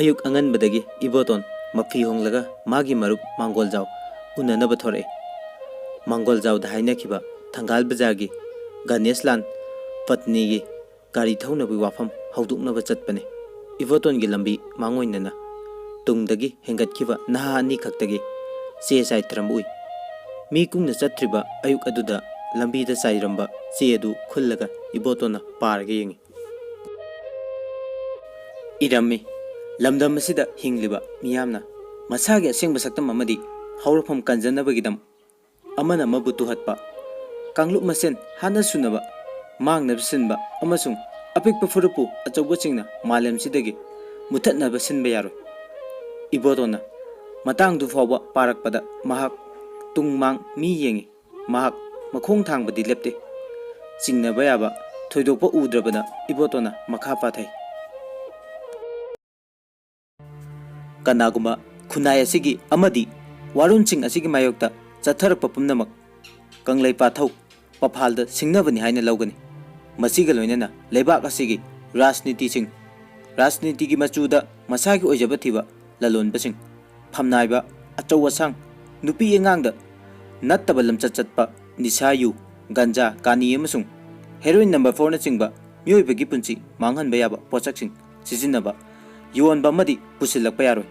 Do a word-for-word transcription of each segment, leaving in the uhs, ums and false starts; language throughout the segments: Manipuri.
ꯑꯌꯨꯛ ꯑꯉꯟꯕꯗꯒꯤ ꯏꯕꯣꯇꯣꯟ ꯃꯐꯤ ꯍꯣꯡꯂꯒ ꯃꯥꯒꯤ ꯃꯔꯨꯞ ꯃꯥꯡꯒꯣꯜꯖꯥꯎ ꯎꯅꯅꯕ ꯊꯣꯔꯛꯏ꯫ ꯃꯥꯡꯒꯣꯜꯖꯥꯎꯗ ꯍꯥꯏꯅꯈꯤꯕ ꯊꯪꯒꯥꯜ ꯕꯖꯥꯔꯒꯤ ꯒꯅꯦꯁꯂꯥꯟ ꯄꯠꯅꯤꯒꯤ ꯒꯥꯔꯤ ꯊꯧꯅꯕꯒꯤ ꯋꯥꯐꯝ ꯍꯧꯗꯣꯛꯅꯕ ꯆꯠꯄꯅꯤ꯫ ꯏꯕꯣꯇꯣꯟꯒꯤ ꯂꯝꯕꯤ ꯃꯥꯡꯑꯣꯏꯅꯅ ꯇꯨꯡꯗꯒꯤ ꯍꯦꯟꯒꯠꯈꯤꯕ ꯅꯍꯥ ꯑꯅꯤ ꯈꯛꯇꯒꯤ ꯆꯦ ꯆꯥꯏꯊꯔꯝꯕ ꯎꯏ꯫ ꯃꯤ ꯀꯨꯡꯅ ꯆꯠꯇ꯭ꯔꯤꯕ ꯑꯌꯨꯛ ꯑꯗꯨꯗ ꯂꯝꯕꯤꯗ ꯆꯥꯏꯔꯝꯕ ꯆꯦ ꯑꯗꯨ ꯈꯨꯜꯂꯒ ꯏꯕꯣꯇꯣꯟꯅ ꯄꯥꯔꯒ ꯌꯦꯡꯏ꯫ ꯏꯔꯝꯃꯤ꯫ ꯂꯝꯗꯝ ꯑꯁꯤꯗ ꯍꯤꯡꯂꯤꯕ ꯃꯤꯌꯥꯝꯅ ꯃꯁꯥꯒꯤ ꯑꯁꯦꯡꯕ ꯁꯛꯇꯝ ꯑꯃꯗꯤ ꯍꯧꯔꯛꯐꯝ ꯀꯟꯖꯅꯕꯒꯤꯗꯃꯛ ꯑꯃꯅ ꯑꯃꯕꯨ ꯇꯨꯍꯠꯄ, ꯀꯥꯡꯂꯨꯞ ꯃꯁꯦꯟ ꯍꯥꯠꯅ ꯁꯨꯅꯕ, ꯃꯥꯡꯅꯕ ꯁꯤꯟꯕ ꯑꯃꯁꯨꯡ ꯑꯄꯤꯛꯄ ꯐꯨꯔꯨꯞꯄꯨ ꯑꯆꯧꯕꯁꯤꯡꯅ ꯃꯥꯂꯦꯝꯁꯤꯗꯒꯤ ꯃꯨꯊꯠꯅꯕ ꯁꯤꯟꯕ ꯌꯥꯔꯣꯏ꯫ ꯏꯕꯣꯇꯣꯟꯅ ꯃꯇꯥꯡꯗꯨ ꯐꯥꯎꯕ ꯄꯥꯔꯛꯄꯗ ꯃꯍꯥꯛ ꯇꯨꯡ ꯃꯥꯡ ꯃꯤ ꯌꯦꯡꯏ꯫ ꯃꯍꯥꯛ ꯃꯈꯣꯡ ꯊꯥꯡꯕꯗꯤ ꯂꯦꯞꯇꯦ꯫ ꯆꯤꯡꯅꯕ ꯌꯥꯕ ꯊꯣꯏꯗꯣꯛꯄ ꯎꯗ꯭ꯔꯕꯗ ꯏꯕꯣꯇꯣꯟꯅ ꯃꯈꯥ ꯄꯥꯊꯩ꯫ ꯀꯅꯥꯒꯨꯝꯕ ꯈꯨꯟꯅꯥꯏ ꯑꯁꯤꯒꯤ ꯑꯃꯗꯤ ꯋꯥꯔꯣꯟꯁꯤꯡ ꯑꯁꯤꯒꯤ ꯃꯥꯌꯣꯛꯇ ꯆꯠꯊꯔꯛꯄ ꯄꯨꯝꯅꯃꯛ ꯀꯪꯂꯩꯄꯥꯊꯧ ꯄꯐꯥꯜꯗ ꯁꯤꯡꯅꯕꯅꯤ ꯍꯥꯏꯅ ꯂꯧꯒꯅꯤ꯫ ꯃꯁꯤꯒ ꯂꯣꯏꯅꯅ ꯂꯩꯕꯥꯛ ꯑꯁꯤꯒꯤ ꯔꯥꯖꯅꯤꯇꯤꯁꯤꯡ, ꯔꯥꯖꯅꯤꯇꯤꯒꯤ ꯃꯆꯨꯗ ꯃꯁꯥꯒꯤ ꯑꯣꯏꯖꯕ ꯊꯤꯕ ꯂꯂꯣꯟꯕꯁꯤꯡ, ꯐꯝꯅꯥꯏꯕ, ꯑꯆꯧ ꯑꯁꯥꯡ, ꯅꯨꯄꯤ ꯑꯉꯥꯡꯗ ꯅꯠꯇꯕ ꯂꯝꯆꯠ ꯆꯠꯄ, ꯅꯤꯁꯥ ꯌꯨ, ꯒꯟꯖꯥ, ꯀꯥꯅꯤ ꯑꯃꯁꯨꯡ ꯍꯦꯔꯣꯏꯟ ꯅꯝꯕꯔ ꯐꯣꯔꯅꯆꯤꯡꯕ ꯃꯤꯑꯣꯏꯕꯒꯤ ꯄꯨꯟꯁꯤ ꯃꯥꯡꯍꯟꯕ ꯌꯥꯕ ꯄꯣꯠꯁꯛꯁꯤꯡ ꯁꯤꯖꯤꯟꯅꯕ, ꯌꯣꯟꯕ ꯑꯃꯗꯤ ꯄꯨꯁꯤꯜꯂꯛꯄ ꯌꯥꯔꯣꯏ꯫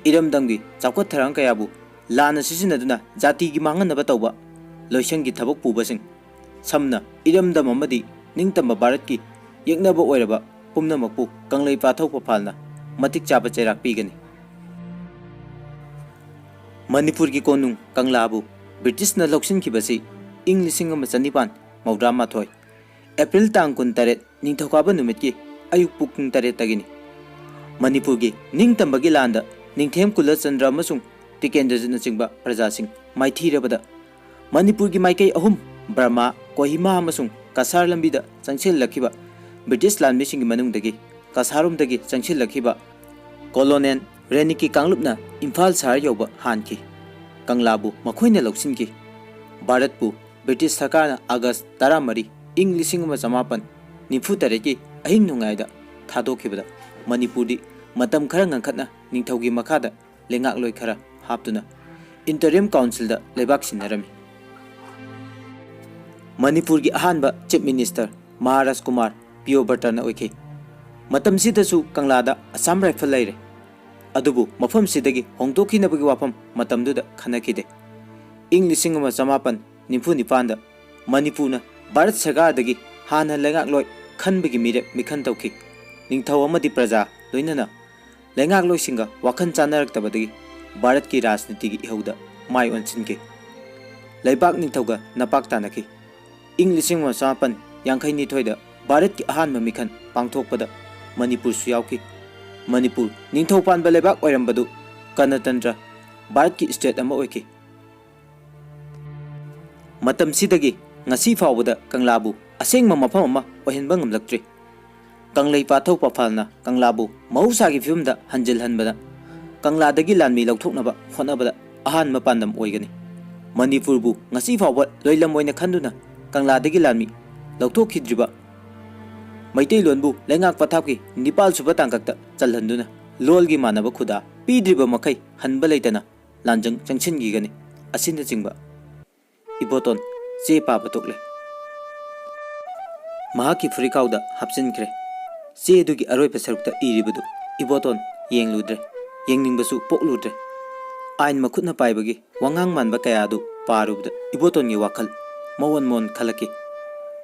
ꯏꯔꯝꯗꯝꯒꯤ ꯆꯥꯎꯈꯠ ꯊꯧꯔꯥꯡ ꯀꯌꯥꯕꯨ ꯂꯥꯟꯅ ꯁꯤꯖꯤꯟꯅꯗꯨꯅ ꯖꯥꯇꯤꯒꯤ ꯃꯥꯡꯍꯟꯅꯕ ꯇꯧꯕ ꯂꯣꯏꯁꯪꯒꯤ ꯊꯕꯛ ꯄꯨꯕꯁꯤꯡ, ꯁꯝꯅ ꯏꯔꯝꯗꯝ ꯑꯃꯗꯤ ꯅꯤꯡꯇꯝꯕ ꯚꯥꯔꯠꯀꯤ ꯌꯦꯛꯅꯕ ꯑꯣꯏꯔꯕ ꯄꯨꯝꯅꯃꯛꯄꯨ ꯀꯪꯂꯩꯄꯥꯊꯧ ꯄꯐꯥꯜꯅ ꯃꯇꯤꯛ ꯆꯥꯕ ꯆꯩꯔꯥꯛ ꯄꯤꯒꯅꯤ꯫ ꯃꯅꯤꯄꯨꯔꯒꯤ ꯀꯣꯅꯨꯡ ꯀꯪꯂꯥꯕꯨ ꯕ꯭ꯔꯤꯇꯤꯁꯅ ꯂꯧꯁꯤꯟꯈꯤꯕꯁꯤ ꯏꯪ ꯂꯤꯁꯤꯡ ꯑꯃ ꯆꯅꯤꯄꯥꯟ ꯃꯧꯗ꯭ꯔꯥ ꯃꯥꯊꯣꯏ, ꯑꯦꯄ꯭ꯔꯤꯜ ꯇꯥꯡ ꯀꯨꯟꯇꯔꯦꯠ, ꯅꯤꯡꯊꯧꯀꯥꯕ ꯅꯨꯃꯤꯠꯀꯤ ꯑꯌꯨꯛ ꯄꯨꯡ ꯇꯔꯦꯠꯇꯒꯤꯅꯤ꯫ ꯃꯅꯤꯄꯨꯔꯒꯤ ꯅꯤꯡꯇꯝꯕꯒꯤ ꯂꯥꯟꯗ ꯅꯤꯡꯊꯦꯝ ꯀꯨꯂꯆꯟꯗ꯭ꯔ ꯑꯃꯁꯨꯡ ꯇꯤꯀꯦꯟꯗ꯭ꯔꯖꯤꯠꯅꯆꯤꯡꯕ ꯄ꯭ꯔꯖꯥꯁꯤꯡ ꯃꯥꯏꯊꯤꯔꯕꯗ, ꯃꯅꯤꯄꯨꯔꯒꯤ ꯃꯥꯏꯀꯩ ꯑꯍꯨꯝ, ꯕꯔꯃꯥ, ꯀꯣꯍꯤꯃꯥ ꯑꯃꯁꯨꯡ ꯀꯁꯥꯔ ꯂꯝꯕꯤꯗ ꯆꯪꯁꯤꯜꯂꯛꯈꯤꯕ ꯕ꯭ꯔꯤꯇꯤꯁ ꯂꯥꯟꯃꯤꯁꯤꯡꯒꯤ ꯃꯅꯨꯡꯗꯒꯤ ꯀꯁꯥꯔꯔꯣꯝꯗꯒꯤ ꯆꯪꯁꯤꯜꯂꯛꯈꯤꯕ ꯀꯣꯂꯣꯅꯦꯜ ꯔꯦꯅꯤꯀꯤ ꯀꯥꯡꯂꯨꯞꯅ ꯏꯝꯐꯥꯜ ꯁꯍꯔ ꯌꯧꯕ ꯍꯥꯟꯈꯤ꯫ ꯀꯪꯂꯥꯕꯨ ꯃꯈꯣꯏꯅ ꯂꯧꯁꯤꯟꯈꯤ꯫ ꯚꯥꯔꯠꯄꯨ ꯕ꯭ꯔꯤꯇꯤꯁ ꯁꯔꯀꯥꯔꯅ ꯑꯥꯒꯁ ꯇꯔꯥꯃꯔꯤ, ꯏꯪ ꯂꯤꯁꯤꯡ ꯑꯃ ꯆꯃꯥꯄꯟ ꯅꯤꯐꯨ ꯇꯔꯦꯠꯀꯤ ꯑꯍꯤꯡ ꯅꯣꯡꯌꯥꯏꯗ ꯊꯥꯗꯣꯛꯈꯤꯕꯗ ꯃꯅꯤꯄꯨꯔꯗꯤ ꯃꯇꯝ ꯈꯔ ꯉꯟꯈꯠꯅ ꯅꯤꯡꯊꯧꯒꯤ ꯃꯈꯥꯗ ꯂꯩꯉꯥꯛꯂꯣꯏ ꯈꯔ ꯍꯥꯞꯇꯨꯅ interim councilꯗ ꯂꯩꯕꯥꯛ ꯁꯤꯟꯅꯔꯝꯃꯤ꯫ ꯃꯅꯤꯄꯨꯔꯒꯤ ꯑꯍꯥꯟꯕ chief minister ꯃꯍꯥꯔꯥꯖ ꯀꯨꯃꯥꯔ ꯄꯤꯌꯣꯕꯔꯇꯟ ꯑꯣꯏꯈꯤ꯫ ꯃꯇꯝꯁꯤꯗꯁꯨ ꯀꯪꯂꯥꯗ Assam Rifle ꯂꯩꯔꯦ꯫ ꯑꯗꯨꯕꯨ ꯃꯐꯝꯁꯤꯗꯒꯤ ꯍꯣꯡꯗꯣꯛꯈꯤꯅꯕꯒꯤ ꯋꯥꯐꯝ ꯃꯇꯝꯗꯨꯗ ꯈꯟꯅꯈꯤꯗꯦ꯫ ꯏꯪ ꯂꯤꯁꯤꯡ ꯑꯃ ꯆꯃꯥꯄꯟ ꯅꯤꯐꯨ ꯅꯤꯄꯥꯟꯗ ꯃꯅꯤꯄꯨꯔꯅ ꯚꯥꯔꯠ ꯁꯔꯀꯥꯔꯗꯒꯤ ꯍꯥꯟꯅ ꯂꯩꯉꯥꯛꯂꯣꯏ ꯈꯟꯕꯒꯤ ꯃꯤꯔꯦꯞ ꯃꯤꯈꯟ ꯇꯧꯈꯤ꯫ ꯅꯤꯡꯊꯧ ꯑꯃꯗꯤ ꯄ꯭ꯔꯖꯥ ꯂꯣꯏꯅꯅ ꯂꯩꯉꯥꯛꯂꯣꯏꯁꯤꯡꯒ ꯋꯥꯈꯜ ꯆꯥꯟꯅꯔꯛꯇꯕꯗꯒꯤ ꯚꯥꯔꯠꯀꯤ ꯔꯥꯖꯅꯤꯇꯤꯒꯤ ꯏꯍꯧꯗ ꯃꯥꯏ ꯑꯣꯟꯁꯤꯟꯈꯤ꯫ ꯂꯩꯕꯥꯛ ꯅꯤꯡꯊꯧꯒ ꯅꯄꯥꯛ ꯇꯥꯅꯈꯤ꯫ ꯏꯪ ꯂꯤꯁꯤꯡ ꯑꯃ ꯆꯃꯥꯄꯟ ꯌꯥꯡꯈꯩ ꯅꯤꯊꯣꯏꯗ ꯚꯥꯔꯠꯀꯤ ꯑꯍꯥꯟꯕ ꯃꯤꯈꯜ ꯄꯥꯡꯊꯣꯛꯄꯗ ꯃꯅꯤꯄꯨꯔꯁꯨ ꯌꯥꯎꯈꯤ꯫ ꯃꯅꯤꯄꯨꯔ ꯅꯤꯡꯊꯧ ꯄꯥꯟꯕ ꯂꯩꯕꯥꯛ ꯑꯣꯏꯔꯝꯕꯗꯨ ꯒꯅꯇꯟꯇ꯭ꯔ, ꯚꯥꯔꯠꯀꯤ state ꯑꯃ ꯑꯣꯏꯈꯤ꯫ ꯃꯇꯝꯁꯤꯗꯒꯤ ꯉꯁꯤ ꯐꯥꯎꯕꯗ ꯀꯪꯂꯥꯕꯨ ꯑꯁꯦꯡꯕ ꯃꯐꯝ ꯑꯃ ꯑꯣꯏꯍꯟꯕ ꯉꯝꯂꯛꯇ꯭ꯔꯤ꯫ ꯀꯪꯂꯩ ꯄꯥꯊꯧ ꯄꯥꯐꯥꯜꯅ ꯀꯪꯂꯥꯕꯨ ꯃꯍꯧꯁꯥꯒꯤ ꯐꯤꯕꯝꯗ ꯍꯟꯖꯤꯜꯍꯟꯕꯗ ꯀꯪꯂꯥꯗꯒꯤ ꯂꯥꯟꯃꯤ ꯂꯧꯊꯣꯛꯅꯕ ꯍꯣꯠꯅꯕꯗ ꯑꯍꯥꯟꯕ ꯄꯥꯟꯗꯝ ꯑꯣꯏꯒꯅꯤ꯫ ꯃꯅꯤꯄꯨꯔꯕꯨ ꯉꯁꯤ ꯐꯥꯎꯕ ꯂꯣꯏꯂꯝ ꯑꯣꯏꯅ ꯈꯟꯗꯨꯅ ꯀꯪꯂꯥꯗꯒꯤ ꯂꯥꯟꯃꯤ ꯂꯧꯊꯣꯛꯈꯤꯗ꯭ꯔꯤꯕ ꯃꯩꯇꯩꯂꯣꯟꯕꯨ ꯂꯩꯉꯥꯛ ꯄꯊꯥꯞꯀꯤ ꯅꯤꯄꯥꯜ ꯁꯨꯕ ꯇꯥꯡꯀꯛꯇ ꯆꯜꯍꯟꯗꯨꯅ ꯂꯣꯜꯒꯤ ꯃꯥꯟꯅꯕ ꯈꯨꯗꯥ ꯄꯤꯗ꯭ꯔꯤꯕ ꯃꯈꯩ ꯍꯟꯕ ꯂꯩꯇꯅ ꯂꯥꯟꯖꯪ ꯆꯪꯁꯤꯟꯈꯤꯒꯅꯤ ꯑꯁꯤꯅꯆꯤꯡꯕ ꯏꯕꯣꯇꯣꯟ ꯆꯦ ꯄꯥꯕ ꯇꯣꯛꯂꯦ꯫ ꯃꯍꯥꯛꯀꯤ ꯐꯨꯔꯤꯠꯈꯥꯎꯗ ꯍꯥꯞꯆꯤꯟꯈ꯭ꯔꯦ꯫ ꯆꯦ ꯑꯗꯨꯒꯤ ꯑꯔꯣꯏꯕ ꯁꯔꯨꯛꯇ ꯏꯔꯤꯕꯗꯨ ꯏꯕꯣꯇꯣꯟ ꯌꯦꯡꯂꯨꯗ꯭ꯔꯦ, ꯌꯦꯡꯅꯤꯡꯕꯁꯨ ꯄꯣꯛꯂꯨꯗ꯭ꯔꯦ꯫ ꯑꯥꯏꯟ ꯃꯈꯨꯠꯅ ꯄꯥꯏꯕꯒꯤ ꯋꯥꯉꯥꯡ ꯃꯥꯟꯕ ꯀꯌꯥ ꯑꯗꯨ ꯄꯥꯔꯨꯕꯗ ꯏꯕꯣꯇꯣꯟꯒꯤ ꯋꯥꯈꯜ ꯃꯑꯣꯟ ꯃꯑꯣꯟ ꯈꯜꯂꯛꯈꯤ꯫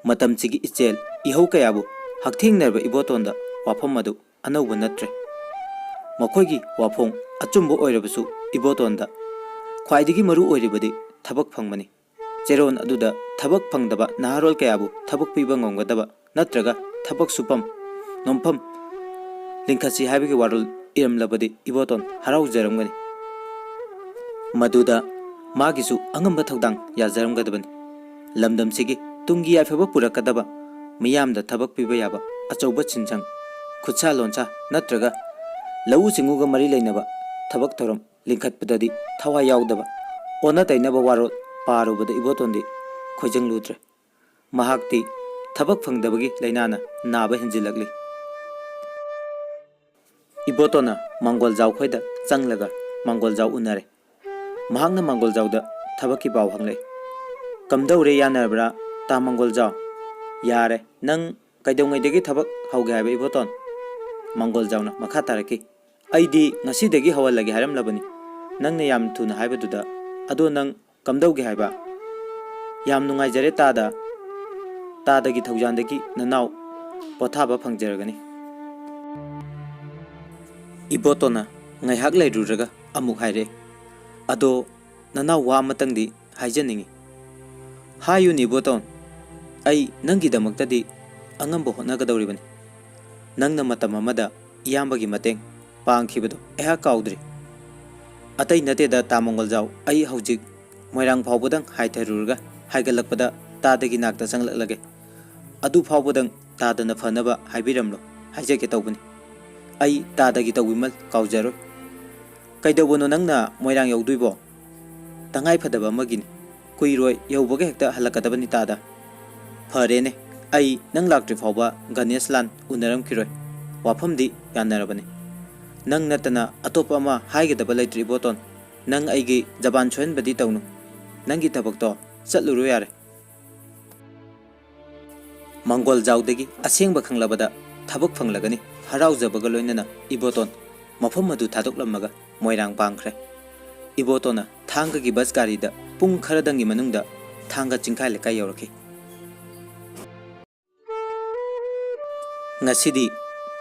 ꯃꯇꯝꯁꯤꯒꯤ ꯏꯆꯦꯜ ꯏꯍꯧ ꯀꯌꯥꯕꯨ ꯍꯛꯊꯦꯡꯅꯔꯕ ꯏꯕꯣꯇꯣꯟꯗ ꯋꯥꯐꯝ ꯑꯗꯨ ꯑꯅꯧꯕ ꯅꯠꯇ꯭ꯔꯦ꯫ ꯃꯈꯣꯏꯒꯤ ꯋꯥꯐꯣꯡ ꯑꯆꯨꯝꯕ ꯑꯣꯏꯔꯕꯁꯨ ꯏꯕꯣꯇꯣꯟꯗ ꯈ꯭ꯋꯥꯏꯗꯒꯤ ꯃꯔꯨ ꯑꯣꯏꯔꯤꯕꯗꯤ ꯊꯕꯛ ꯐꯪꯕꯅꯤ꯫ ꯆꯦꯔꯣꯟ ꯑꯗꯨꯗ ꯊꯕꯛ ꯐꯪꯗꯕ ꯅꯍꯥꯔꯣꯜ ꯀꯌꯥꯕꯨ ꯊꯕꯛ ꯄꯤꯕ ꯉꯝꯒꯗꯕ ꯅꯠꯇ꯭ꯔꯒ ꯊꯕꯛ ꯁꯨꯐꯝ ꯅꯣꯝꯐꯝ ꯂꯤꯡꯈꯠꯁꯤ ꯍꯥꯏꯕꯒꯤ ꯋꯥꯔꯣꯜ ꯏꯔꯝꯂꯕꯗꯤ ꯏꯕꯣꯇꯣꯟ ꯍꯔꯥꯎꯖꯔꯝꯒꯅꯤ꯫ ꯃꯗꯨꯗ ꯃꯥꯒꯤꯁꯨ ꯑꯉꯝꯕ ꯊꯧꯗꯥꯡ ꯌꯥꯖꯔꯝꯒꯗꯕꯅꯤ꯫ ꯂꯝꯗꯝꯁꯤꯒꯤ ꯇꯨꯡꯒꯤ ꯌꯥꯏꯐꯕ ꯄꯨꯔꯛꯀꯗꯕ, ꯃꯤꯌꯥꯝꯗ ꯊꯕꯛ ꯄꯤꯕ ꯌꯥꯕ ꯑꯆꯧꯕ ꯁꯤꯟꯁꯪ, ꯈꯨꯠꯁꯥ ꯂꯣꯟꯁꯥ ꯅꯠꯇ꯭ꯔꯒ ꯂꯧꯎ ꯁꯤꯡꯎꯒ ꯃꯔꯤ ꯂꯩꯅꯕ ꯊꯕꯛ ꯊꯧꯔꯝ ꯂꯤꯡꯈꯠꯄꯗꯗꯤ ꯊꯋꯥꯏ ꯌꯥꯎꯗꯕ, ꯑꯣꯟꯅ ꯇꯩꯅꯕ ꯋꯥꯔꯣꯜ ꯄꯥꯔꯨꯕꯗ ꯏꯕꯣꯇꯣꯟꯗꯤ ꯈꯣꯏꯖꯪꯂꯨꯗ꯭ꯔꯦ꯫ ꯃꯍꯥꯛꯇꯤ ꯊꯕꯛ ꯐꯪꯗꯕꯒꯤ ꯂꯥꯏꯅꯥꯅ ꯅꯥꯕ ꯍꯦꯟꯖꯤꯜꯂꯛꯂꯤ꯫ ꯏꯕꯣꯇꯣꯟꯅ ꯃꯥꯡꯒꯣꯜꯖꯥꯎ ꯈꯣꯏꯗ ꯆꯪꯂꯒ ꯃꯥꯡꯒꯣꯜꯖꯥꯎ ꯎꯅꯔꯦ꯫ ꯃꯍꯥꯛꯅ ꯃꯥꯡꯒꯣꯜꯖꯥꯎꯗ ꯊꯕꯛꯀꯤ ꯄꯥꯎ ꯍꯪꯂꯛꯏ꯫ "ꯀꯝꯗꯧꯔꯦ, ꯌꯥꯅꯔꯕ꯭ꯔꯥ, ꯇꯥ ꯃꯥꯡꯒꯣꯜꯖꯥꯎ?" "ꯌꯥꯔꯦ, ꯅꯪ ꯀꯩꯗꯧꯉꯩꯗꯒꯤ ꯊꯕꯛ ꯍꯧꯒꯦ ꯍꯥꯏꯕ, ꯏꯕꯣꯇꯣꯟ?" ꯃꯥꯡꯒꯣꯜꯖꯥꯎꯅ ꯃꯈꯥ ꯇꯥꯔꯛꯈꯤ꯫ "ꯑꯩꯗꯤ ꯉꯁꯤꯗꯒꯤ ꯍꯧꯍꯜꯂꯒꯦ ꯍꯥꯏꯔꯝꯂꯕꯅꯤ, ꯅꯪꯅ ꯌꯥꯝ ꯊꯨꯅ ꯍꯥꯏꯕꯗꯨꯗ꯫ ꯑꯗꯣ ꯅꯪ ꯀꯝꯗꯧꯒꯦ ꯍꯥꯏꯕ?" "ꯌꯥꯝ ꯅꯨꯡꯉꯥꯏꯖꯔꯦ ꯇꯥꯗ꯫ ꯇꯥꯗꯒꯤ ꯊꯧꯖꯥꯟꯗꯒꯤ ꯅꯅꯥꯎ ꯄꯣꯊꯥꯕ ꯐꯪꯖꯔꯒꯅꯤ꯫" ꯏꯕꯣꯇꯣꯟꯅ ꯉꯥꯏꯍꯥꯛ ꯂꯩꯔꯨꯔꯒ ꯑꯃꯨꯛ ꯍꯥꯏꯔꯦ, "ꯑꯗꯣ ꯅꯅꯥꯎ ꯋꯥ ꯑꯃꯇꯪꯗꯤ ꯍꯥꯏꯖꯅꯤꯡꯉꯤ꯫" "ꯍꯥꯏꯌꯨꯅꯦ ꯏꯕꯣꯇꯣꯟ, ꯑꯩ ꯅꯪꯒꯤꯗꯃꯛꯇꯗꯤ ꯑꯉꯝꯕ ꯍꯣꯠꯅꯒꯗꯧꯔꯤꯕꯅꯤ꯫ ꯅꯪꯅ ꯃꯇꯝ ꯑꯃꯗ ꯏꯌꯥꯝꯕꯒꯤ ꯃꯇꯦꯡ ꯄꯥꯡꯈꯤꯕꯗꯣ ꯑꯩꯍꯥꯛ ꯀꯥꯎꯗ꯭ꯔꯤ꯫ ꯑꯇꯩ ꯅꯠꯇꯦꯗ ꯇꯥ ꯃꯪꯒꯣꯜꯖꯥꯎ, ꯑꯩ ꯍꯧꯖꯤꯛ ꯃꯣꯏꯔꯥꯡ ꯐꯥꯎꯕꯗꯪ ꯍꯥꯏꯊꯔꯨꯔꯒ ꯍꯥꯏꯒꯠꯂꯛꯄꯗ ꯇꯥꯗꯒꯤ ꯅꯥꯛꯇ ꯆꯪꯂꯛꯂꯒꯦ꯫ ꯑꯗꯨ ꯐꯥꯎꯕꯗꯪ ꯇꯥꯗꯅ ꯐꯅꯕ ꯍꯥꯏꯕꯤꯔꯝꯂꯣ ꯍꯥꯏꯖꯒꯦ ꯇꯧꯕꯅꯤ꯫ ꯑꯩ ꯇꯥꯗꯒꯤ ꯇꯧꯕꯤꯃꯜ ꯀꯥꯎꯖꯔꯣꯏ꯫" "ꯀꯩꯗꯧꯕꯅꯣ ꯅꯪꯅ ꯃꯣꯏꯔꯥꯡ ꯌꯧꯗꯣꯏꯕꯣ?" "ꯇꯉꯥꯏ ꯐꯗꯕ ꯑꯃꯒꯤꯅꯤ꯫ ꯀꯨꯏꯔꯣꯏ, ꯌꯧꯕꯒ ꯍꯦꯛꯇ ꯍꯜꯂꯛꯀꯗꯕꯅꯤ ꯇꯥꯗ꯫" "ꯐꯔꯦꯅꯦ, ꯑꯩ ꯅꯪ ꯂꯥꯛꯇ꯭ꯔꯤ ꯐꯥꯎꯕ ꯒꯅꯦꯁ ꯂꯥꯟ ꯎꯅꯔꯝꯈꯤꯔꯣꯏ꯫ ꯋꯥꯐꯝꯗꯤ ꯌꯥꯅꯔꯕꯅꯤ꯫ ꯅꯪ ꯅꯠꯇꯅ ꯑꯇꯣꯞꯄ ꯑꯃ ꯍꯥꯏꯒꯗꯕ ꯂꯩꯇ꯭ꯔꯦ ꯏꯕꯣꯇꯣꯟ꯫ ꯅꯪ ꯑꯩꯒꯤ ꯖꯕꯥꯟ ꯁꯣꯏꯍꯟꯕꯗꯤ ꯇꯧꯅꯨ꯫ ꯅꯪꯒꯤ ꯊꯕꯛꯇꯣ ꯆꯠꯂꯨꯔꯣ ꯌꯥꯔꯦ꯫" ꯃꯪꯒꯣꯜꯖꯥꯎꯗꯒꯤ ꯑꯁꯦꯡꯕ ꯈꯪꯂꯕꯗ ꯊꯕꯛ ꯐꯪꯂꯒꯅꯤ ꯍꯔꯥꯎꯖꯕꯒ ꯂꯣꯏꯅꯅ ꯏꯕꯣꯇꯣꯟ ꯃꯐꯝ ꯑꯗꯨ ꯊꯥꯗꯣꯛꯂꯝꯃꯒ ꯃꯣꯏꯔꯥꯡ ꯄꯥꯡꯈ꯭ꯔꯦ꯫ ꯏꯕꯣꯇꯣꯟꯅ ꯊꯥꯡꯒꯒꯤ ꯕꯁ ꯒꯥꯔꯤꯗ ꯄꯨꯡ ꯈꯔꯗꯪꯒꯤ ꯃꯅꯨꯡꯗ ꯊꯥꯡꯒ ꯆꯤꯡꯈꯥꯏ ꯂꯩꯀꯥꯏ ꯌꯧꯔꯛꯈꯤ꯫ ꯉꯁꯤꯗꯤ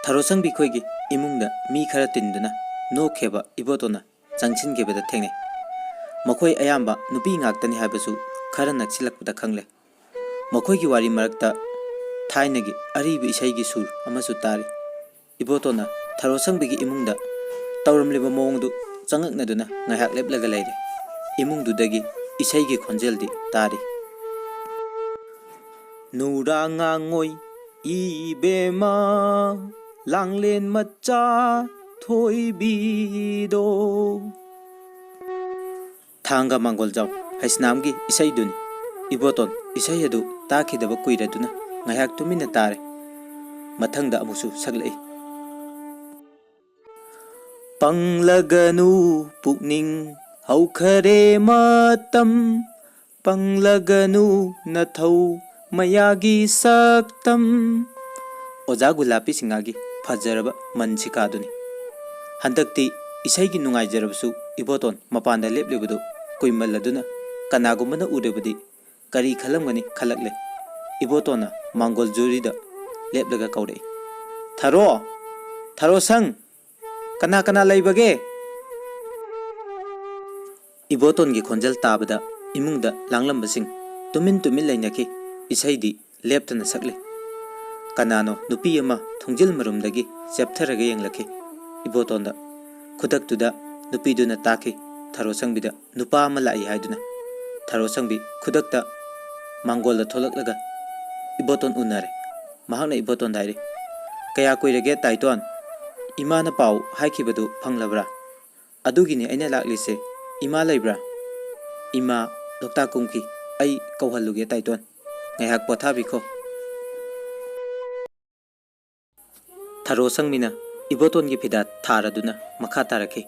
ꯊꯔꯣꯁꯪꯕꯤ ꯈꯣꯏꯒꯤ ꯏꯃꯨꯡꯗ ꯃꯤ ꯈꯔ ꯇꯤꯟꯗꯨꯅ ꯅꯣꯛꯈꯦꯕ ꯏꯕꯣꯇꯣꯟꯅ ꯆꯪꯁꯤꯟꯈꯤꯕꯗ ꯊꯦꯡꯅꯩ꯫ ꯃꯈꯣꯏ ꯑꯌꯥꯝꯕ ꯅꯨꯄꯤ ꯉꯥꯛꯇꯅꯤ ꯍꯥꯏꯕꯁꯨ ꯈꯔ ꯅꯛꯁꯤꯜꯂꯛꯄꯗ ꯈꯪꯂꯦ꯫ ꯃꯈꯣꯏꯒꯤ ꯋꯥꯔꯤ ꯃꯔꯛꯇ ꯊꯥꯏꯅꯒꯤ ꯑꯔꯤꯕ ꯏꯁꯩꯒꯤ ꯁꯨꯔ ꯑꯃꯁꯨ ꯇꯥꯔꯤ꯫ ꯏꯕꯣꯇꯣꯟꯅ ꯊꯔꯣꯁꯪꯕꯤꯒꯤ ꯏꯃꯨꯡꯗ ꯇꯧꯔꯝꯂꯤꯕ ꯃꯑꯣꯡꯗꯨ ꯆꯉꯛꯅꯗꯨꯅ ꯉꯥꯏꯍꯥꯛ ꯂꯦꯞꯂꯒ ꯂꯩꯔꯦ꯫ ꯏꯃꯨꯡꯗꯨꯗꯒꯤ ꯏꯁꯩꯒꯤ ꯈꯣꯟꯖꯦꯜꯗꯤ ꯇꯥꯔꯤ꯫ "ꯅꯨꯔꯥ ꯉꯥꯡꯉꯣꯏ ꯏꯕꯦꯝꯃ, ꯂꯥꯡꯂꯦꯟ ꯃꯆꯥ ꯊꯣꯏꯕꯤꯗꯣ꯫" ꯊꯥꯡꯒ ꯃꯥꯡꯒꯣꯜꯖꯥꯎ ꯍꯩꯁꯅꯥꯝꯒꯤ ꯏꯁꯩꯗꯨꯅꯤ꯫ ꯏꯕꯣꯇꯣꯟ ꯏꯁꯩ ꯑꯗꯨ ꯇꯥꯈꯤꯗꯕ ꯀꯨꯏꯔꯗꯨꯅ ꯉꯥꯏꯍꯥꯛ ꯇꯨꯃꯤꯟꯅ ꯇꯥꯔꯦ꯫ ꯃꯊꯪꯗ ꯑꯃꯨꯛꯁꯨ ꯁꯛꯂꯛꯏ꯫ ꯄꯪꯂꯒꯅꯨ ꯄꯨꯛꯅꯤꯡ ꯍꯧꯈꯔꯦ ꯃꯇꯝ, ꯄꯪꯂꯒꯅꯨ ꯅꯊꯧ ꯃꯌꯥꯒꯤ ꯁꯛꯇꯝ꯫ ꯑꯣꯖꯥ ꯒꯨꯂꯥꯄꯤ ꯁꯤꯡꯍꯒꯤ ꯐꯖꯔꯕ ꯃꯟꯁꯤꯀꯥꯗꯨꯅꯤ꯫ ꯍꯟꯗꯛꯇꯤ ꯏꯁꯩꯒꯤ ꯅꯨꯡꯉꯥꯏꯖꯔꯕꯁꯨ ꯏꯕꯣꯇꯣꯟ ꯃꯄꯥꯟꯗ ꯂꯦꯞꯂꯤꯕꯗꯨ ꯀꯨꯏꯃꯜꯂꯗꯨꯅ ꯀꯅꯥꯒꯨꯝꯕꯅ ꯎꯔꯕꯗꯤ ꯀꯔꯤ ꯈꯜꯂꯝꯒꯅꯤ ꯈꯜꯂꯛꯂꯦ꯫ ꯏꯕꯣꯇꯣꯟꯅ ꯃꯥꯡꯒꯣꯜ ꯖꯨꯔꯤꯗ ꯂꯦꯞꯂꯒ ꯀꯧꯔꯛꯏ, "ꯊꯔꯣ! ꯊꯔꯣ ꯁꯪ! ꯀꯅꯥ ꯀꯅꯥ ꯂꯩꯕꯒꯦ?" ꯏꯕꯣꯇꯣꯟꯒꯤ ꯈꯣꯟꯖꯦꯜ ꯇꯥꯕꯗ ꯏꯃꯨꯡꯗ ꯂꯥꯡꯂꯝꯕꯁꯤꯡ ꯇꯨꯃꯤꯟ ꯇꯨꯃꯤꯟ ꯂꯩꯅꯈꯤ꯫ ꯏꯁꯩꯗꯤ ꯂꯦꯞꯇꯅ ꯁꯛꯂꯤ꯫ ꯀꯅꯥꯅꯣ ꯅꯨꯄꯤ ꯑꯃ ꯊꯣꯡꯖꯤꯜ ꯃꯔꯨꯝꯗꯒꯤ ꯆꯦꯞꯊꯔꯒ ꯌꯦꯡꯂꯛꯈꯤ ꯏꯕꯣꯇꯣꯟꯗ꯫ ꯈꯨꯗꯛꯇꯨꯗ ꯅꯨꯄꯤꯗꯨꯅ ꯇꯥꯈꯤ ꯊꯔꯣ ꯁꯪꯕꯤꯗ ꯅꯨꯄꯥ ꯑꯃ ꯂꯥꯛꯏ ꯍꯥꯏꯗꯨꯅ꯫ ꯊꯔꯣ ꯁꯪꯕꯤ ꯈꯨꯗꯛꯇ ꯃꯥꯡꯒꯣꯜꯗ ꯊꯣꯛꯂꯛꯂꯒ ꯏꯕꯣꯇꯣꯟ ꯎꯅꯔꯦ꯫ ꯃꯍꯥꯛꯅ ꯏꯕꯣꯇꯣꯟꯗ ꯍꯥꯏꯔꯤ, "ꯀꯌꯥ ꯀꯨꯏꯔꯒꯦ ꯇꯥꯏꯇꯣꯟ? ꯏꯃꯥꯅ ꯄꯥꯎ ꯍꯥꯏꯈꯤꯕꯗꯨ ꯐꯪꯂꯕ꯭ꯔꯥ? ꯑꯗꯨꯒꯤꯅꯦ ꯑꯩꯅ ꯂꯥꯛꯂꯤꯁꯦ꯫ ꯏꯃꯥ ꯂꯩꯕ꯭ꯔꯥ?" "ꯏꯃꯥ ꯂꯣꯛꯇꯥꯛ ꯀꯨꯝꯈꯤ꯫ ꯑꯩ ꯀꯧꯍꯜꯂꯨꯒꯦ ꯇꯥꯏꯇꯣꯟ꯫ ꯉꯥꯏꯍꯥꯛ ꯄꯣꯊꯥꯕꯤꯈꯣ꯫" ꯊꯔꯣ ꯁꯪꯃꯤꯅ ꯏꯕꯣꯇꯣꯟꯒꯤ ꯐꯤꯗꯥ ꯊꯥꯔꯗꯨꯅ ꯃꯈꯥ ꯇꯥꯔꯛꯈꯤ꯫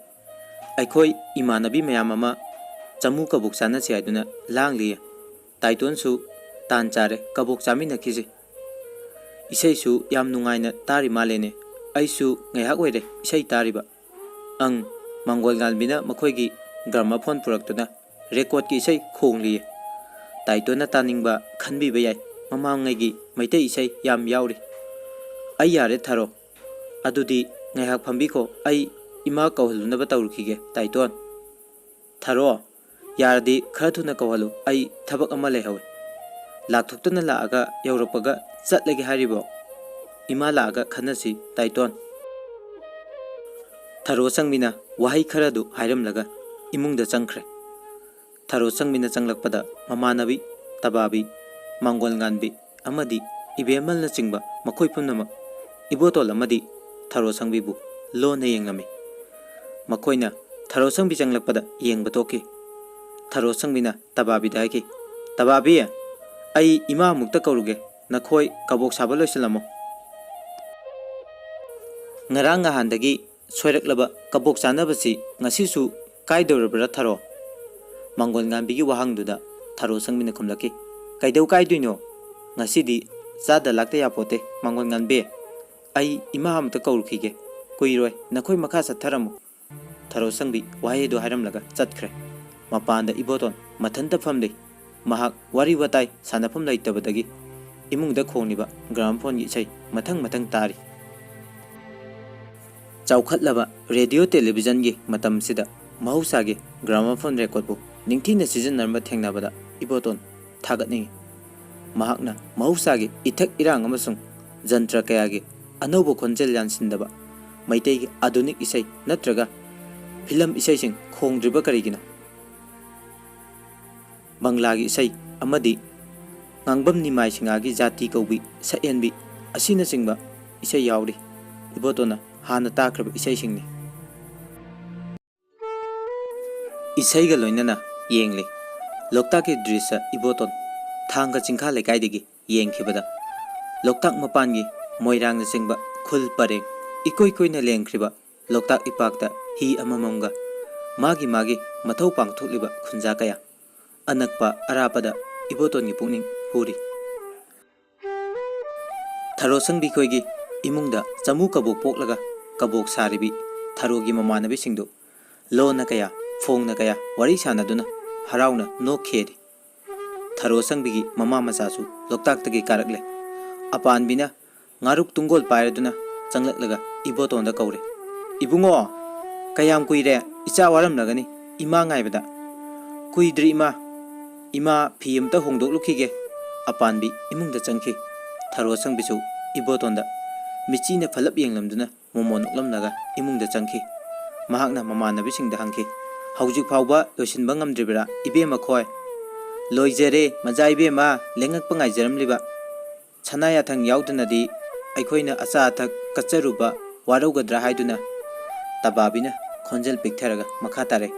ꯑꯩꯈꯣꯏ ꯏꯃꯥꯟꯅꯕꯤ ꯃꯌꯥꯝ ꯑꯃ ꯆꯃꯨ ꯀꯕꯣꯛ ꯆꯥꯅꯁꯤ ꯍꯥꯏꯗꯨꯅ ꯂꯥꯡꯂꯤꯌꯦ꯫ ꯇꯥꯏꯇꯣꯟꯁꯨ ꯇꯥꯟ ꯆꯥꯔꯦ, ꯀꯕꯣꯛ ꯆꯥꯃꯤꯟꯅꯈꯤꯁꯤ꯫ ꯏꯁꯩꯁꯨ ꯌꯥꯝ ꯅꯨꯡꯉꯥꯏꯅ ꯇꯥꯔꯤ ꯃꯥꯜꯂꯦꯅꯦ꯫ ꯑꯩꯁꯨ ꯉꯥꯏꯍꯥꯛ ꯑꯣꯏꯔꯦ ꯏꯁꯩ ꯇꯥꯔꯤꯕ꯫ ꯑꯪ, ꯃꯥꯡꯒꯣꯜ ꯉꯥꯟꯕꯤꯅ ꯃꯈꯣꯏꯒꯤ ꯒ꯭ꯔꯥꯃꯣꯐꯣꯟ ꯄꯨꯔꯛꯇꯨꯅ ꯔꯦꯀꯣꯔꯗꯀꯤ ꯏꯁꯩ ꯈꯣꯡꯂꯤꯌꯦ꯫ ꯇꯥꯏꯇꯣꯟꯅ ꯇꯥꯅꯤꯡꯕ ꯈꯟꯕꯤꯕ ꯌꯥꯏ, ꯃꯃꯥꯡꯉꯩꯒꯤ ꯃꯩꯇꯩ ꯏꯁꯩ ꯌꯥꯝ ꯌꯥꯎꯔꯤ꯫ ꯑꯩ ꯌꯥꯔꯦ ꯊꯔꯣ꯫ ꯑꯗꯨꯗꯤ ꯉꯥꯏꯍꯥꯛ ꯐꯝꯕꯤꯈꯣ, ꯑꯩ ꯏꯃꯥ ꯀꯧꯍꯜꯂꯨꯅꯕ ꯇꯧꯔꯨꯈꯤꯒꯦ ꯇꯥꯏꯇꯣꯟ꯫ ꯊꯔꯣ, ꯌꯥꯔꯗꯤ ꯈꯔ ꯊꯨꯅ ꯀꯧꯍꯜꯂꯨ, ꯑꯩ ꯊꯕꯛ ꯑꯃ ꯂꯩꯍꯧꯋꯤ꯫ ꯂꯥꯛꯊꯣꯛꯇꯅ ꯂꯥꯛꯑꯒ ꯌꯧꯔꯛꯄꯒ ꯆꯠꯂꯒꯦ ꯍꯥꯏꯔꯤꯕꯣ? ꯏꯃꯥ ꯂꯥꯛꯑꯒ ꯈꯟꯅꯁꯤ ꯇꯥꯏꯇꯣꯟ꯫ ꯊꯔꯣ ꯁꯪꯃꯤꯅ ꯋꯥꯍꯩ ꯈꯔꯗꯨ ꯍꯥꯏꯔꯝꯂꯒ ꯏꯃꯨꯡꯗ ꯆꯪꯈ꯭ꯔꯦ꯫ ꯊꯔꯣ ꯁꯪꯃꯤꯅ ꯆꯪꯂꯛꯄꯗ ꯃꯃꯥꯟꯅꯕꯤ ꯇꯕꯥꯕꯤ, ꯃꯥꯡꯒꯣꯜ ꯉꯥꯟꯕꯤ ꯑꯃꯗꯤ ꯏꯕꯦꯝꯃꯜꯅꯆꯤꯡꯕ ꯃꯈꯣꯏ ꯄꯨꯝꯅꯃꯛ ꯏꯕꯣꯇꯣꯜ ꯑꯃꯗꯤ ꯊꯔꯣ ꯁꯪꯕꯤꯕꯨ ꯂꯣꯟꯅ ꯌꯦꯡꯂꯝꯃꯤ꯫ ꯃꯈꯣꯏꯅ ꯊꯔꯣ ꯁꯪꯕꯤ ꯆꯪꯂꯛꯄꯗ ꯌꯦꯡꯕ ꯊꯣꯛꯈꯤ꯫ ꯊꯔꯣ ꯁꯪꯕꯤꯅ ꯇꯕꯥꯕꯤꯗ ꯍꯥꯏꯈꯤ, "ꯇꯕꯥꯕꯤ, ꯑꯩ ꯏꯃꯥ ꯑꯃꯨꯛꯇ ꯀꯧꯔꯨꯒꯦ, ꯅꯈꯣꯏ ꯀꯕꯣꯛ ꯁꯥꯕ ꯂꯣꯏꯁꯤꯜꯂꯝꯃꯣ꯫" ꯉꯔꯥꯡ ꯅꯍꯥꯟꯗꯒꯤ ꯁꯣꯏꯔꯛꯂꯕ ꯀꯕꯣꯛ ꯆꯥꯅꯕꯁꯤ ꯉꯁꯤꯁꯨ ꯀꯥꯏꯗꯧꯔꯕ꯭ꯔꯥ ꯊꯔꯣ?" ꯃꯥꯡꯒꯣꯜ ꯉꯥꯟꯕꯤꯒꯤ ꯋꯥꯍꯪꯗꯨꯗ ꯊꯔꯣ ꯁꯪꯕꯤꯅ ꯈꯨꯝꯂꯛꯈꯤ, "ꯀꯩꯗꯧ ꯀꯥꯏꯗꯣꯏꯅꯣ? ꯉꯁꯤꯗꯤ ꯆꯥꯗ ꯂꯥꯛꯇ ꯌꯥꯄꯣꯠꯇꯦ ꯃꯥꯡꯒꯣꯜ ꯉꯥꯟꯕꯤ꯫ ꯑꯩ ꯏꯃꯥ ꯑꯃꯇ ꯀꯧꯔꯨꯈꯤꯒꯦ꯫ ꯀꯨꯏꯔꯣꯏ, ꯅꯈꯣꯏ ꯃꯈꯥ ꯆꯠꯊꯔꯝꯃꯨ꯫" ꯊꯔꯣ ꯁꯪꯕꯤ ꯋꯥꯍꯩ ꯑꯗꯨ ꯍꯥꯏꯔꯝꯂꯒ ꯆꯠꯈ꯭ꯔꯦ꯫ ꯃꯄꯥꯟꯗ ꯏꯕꯣꯇꯣꯟ ꯃꯊꯟꯇ ꯐꯝꯂꯤ꯫ ꯃꯍꯥꯛ ꯋꯥꯔꯤ ꯋꯥꯇꯥꯏ ꯁꯥꯟꯅꯐꯝ ꯂꯩꯇꯕꯗꯒꯤ ꯏꯃꯨꯡꯗ ꯈꯣꯡꯂꯤꯕ ꯒ꯭ꯔꯥꯝꯐꯣꯟꯒꯤ ꯏꯁꯩ ꯃꯊꯪ ꯃꯊꯪ ꯇꯥꯔꯤ꯫ ꯆꯥꯎꯈꯠꯂꯕ ꯔꯦꯗꯤꯑꯣ ꯇꯦꯂꯤꯚꯤꯖꯟꯒꯤ ꯃꯇꯝꯁꯤꯗ ꯃꯍꯧꯁꯥꯒꯤ ꯒ꯭ꯔꯥꯃꯣꯐꯣꯟ ꯔꯦꯀꯣꯔꯗꯄꯨ ꯅꯤꯡꯊꯤꯅ ꯁꯤꯖꯤꯟꯅꯔꯝꯕ ꯊꯦꯡꯅꯕꯗ ꯏꯕꯣꯇꯣꯟ ꯊꯥꯒꯠꯅꯤꯡꯏ꯫ ꯃꯍꯥꯛꯅ ꯃꯍꯧꯁꯥꯒꯤ ꯏꯊꯛ ꯏꯔꯥꯡ ꯑꯃꯁꯨꯡ ꯖꯟꯇ꯭ꯔ ꯀꯌꯥꯒꯤ ꯑꯅꯧꯕ ꯈꯣꯟꯖꯦꯜ ꯌꯥꯟꯁꯤꯟꯗꯕ ꯃꯩꯇꯩꯒꯤ ꯑꯥꯙꯨꯅꯤꯛ ꯏꯁꯩ ꯅꯠꯇ꯭ꯔꯒ ꯐꯤꯂꯝ ꯏꯁꯩꯁꯤꯡ ꯈꯣꯡꯗ꯭ꯔꯤꯕ ꯀꯔꯤꯒꯤꯅꯣ? ꯕꯪꯂꯥꯒꯤ ꯏꯁꯩ ꯑꯃꯗꯤ ꯉꯥꯡꯕꯝ ꯅꯤꯃꯥꯏ ꯁꯤꯡꯍꯥꯒꯤ ꯖꯥꯇꯤ ꯀꯧꯕꯤ ꯁꯛꯍꯦꯟꯕꯤ ꯑꯁꯤꯅꯆꯤꯡꯕ ꯏꯁꯩ ꯌꯥꯎꯔꯤ꯫ ꯏꯕꯣꯇꯣꯟꯅ ꯍꯥꯟꯅ ꯇꯥꯈ꯭ꯔꯕ ꯏꯁꯩꯁꯤꯡꯅꯤ꯫ ꯏꯁꯩꯒ ꯂꯣꯏꯅꯅ ꯌꯦꯡꯂꯤ꯫ ꯂꯣꯛꯇꯥꯛꯀꯤ ꯗ꯭ꯔꯤꯁ꯭ꯌ ꯏꯕꯣꯇꯣꯟ ꯊꯥꯡꯒ ꯆꯤꯡꯈꯥ ꯂꯩꯀꯥꯏꯗꯒꯤ ꯌꯦꯡꯈꯤꯕꯗ ꯂꯣꯛꯇꯥꯛ ꯃꯄꯥꯟꯒꯤ ꯃꯣꯏꯔꯥꯡꯅꯆꯤꯡꯕ ꯈꯨꯜ ꯄꯔꯦꯡ ꯏꯀꯣꯏ ꯀꯣꯏꯅ ꯂꯦꯡꯈ꯭ꯔꯤꯕ ꯂꯣꯛꯇꯥꯛ ꯏꯄꯥꯛꯇ ꯍꯤ ꯑꯃꯃꯝꯒ ꯃꯥꯒꯤ ꯃꯥꯒꯤ ꯃꯊꯧ ꯄꯥꯡꯊꯣꯛꯂꯤꯕ ꯈꯨꯟꯖꯥ ꯀꯌꯥ ꯑꯅꯛꯄ ꯑꯔꯥꯞꯄꯗ ꯏꯕꯣꯇꯣꯟꯒꯤ ꯄꯨꯛꯅꯤꯡ ꯍꯨꯔꯤ꯫ ꯊꯔꯣ ꯁꯪꯕꯤ ꯈꯣꯏꯒꯤ ꯏꯃꯨꯡꯗ ꯆꯃꯨ ꯀꯕꯣꯛ ꯄꯣꯛꯂꯒ ꯀꯕꯣꯛ ꯁꯥꯔꯤꯕꯤ ꯊꯔꯣꯒꯤ ꯃꯃꯥꯟꯅꯕꯤꯁꯤꯡꯗꯨ ꯂꯣꯟꯅ ꯀꯌꯥ, ꯐꯣꯡꯅ ꯀꯌꯥ ꯋꯥꯔꯤ ꯁꯥꯟꯅꯗꯨꯅ ꯍꯔꯥꯎꯅ ꯅꯣꯛꯈꯤꯔꯤ꯫ ꯊꯔꯣ ꯁꯪꯕꯤꯒꯤ ꯃꯃꯥ ꯃꯆꯥꯁꯨ ꯂꯣꯛꯇꯥꯛꯇꯒꯤ ꯀꯥꯔꯛꯂꯦ꯫ ꯑꯄꯥꯟꯕꯤꯅ ꯉꯥꯔꯨꯛ ꯇꯨꯡꯒꯣꯜ ꯄꯥꯏꯔꯗꯨꯅ ꯆꯪꯂꯛꯂꯒ ꯏꯕꯣꯇꯣꯟꯗ ꯀꯧꯔꯦ, "ꯏꯕꯨꯡꯉꯣ, ꯀꯌꯥꯝ ꯀꯨꯏꯔꯦ ꯏꯆꯥ ꯋꯥꯔꯝꯂꯒꯅꯤ ꯏꯃꯥ ꯉꯥꯏꯕꯗ?" "ꯀꯨꯏꯗ꯭ꯔꯤ ꯏꯃꯥ, ꯏꯃꯥ ꯐꯤ ꯑꯃꯇ ꯍꯣꯡꯗꯣꯛꯂꯨꯈꯤꯒꯦ꯫" ꯑꯄꯥꯟꯕꯤ ꯏꯃꯨꯡꯗ ꯆꯪꯈꯤ꯫ ꯊꯔꯣ ꯁꯪꯕꯤꯁꯨ ꯏꯕꯣꯇꯣꯟꯗ ꯃꯤꯆꯤꯅ ꯐꯠꯂꯞ ꯌꯦꯡꯂꯝꯗꯨꯅ ꯃꯣꯃꯣꯟ ꯅꯣꯛꯂꯝꯂꯒ ꯏꯃꯨꯡꯗ ꯆꯪꯈꯤ꯫ ꯃꯍꯥꯛꯅ ꯃꯃꯥꯟꯅꯕꯤꯁꯤꯡꯗ ꯍꯪꯈꯤ, "ꯍꯧꯖꯤꯛ ꯐꯥꯎꯕ ꯂꯣꯏꯁꯤꯟꯕ ꯉꯝꯗ꯭ꯔꯤꯕꯔꯥ ꯏꯕꯦꯝꯃ ꯈꯣꯏ?" "ꯂꯣꯏꯖꯔꯦ ꯃꯖꯥ ꯏꯕꯦꯝꯃ, ꯂꯦꯡꯉꯛꯄ ꯉꯥꯏꯖꯔꯝꯂꯤꯕ ꯁꯅꯥ ꯌꯥꯊꯪ ꯌꯥꯎꯗꯅꯗꯤ ꯑꯩꯈꯣꯏꯅ ꯑꯆꯥ ꯑꯊꯛ ꯀꯠꯆꯔꯨꯕ ꯋꯥꯔꯧꯒꯗ꯭ꯔꯥ ꯍꯥꯏꯗꯨꯅ꯫" ꯇꯕꯥꯕꯤꯅ ꯈꯣꯟꯖꯦꯜ ꯄꯤꯛꯊꯔꯒ ꯃꯈꯥ ꯇꯥꯔꯦ,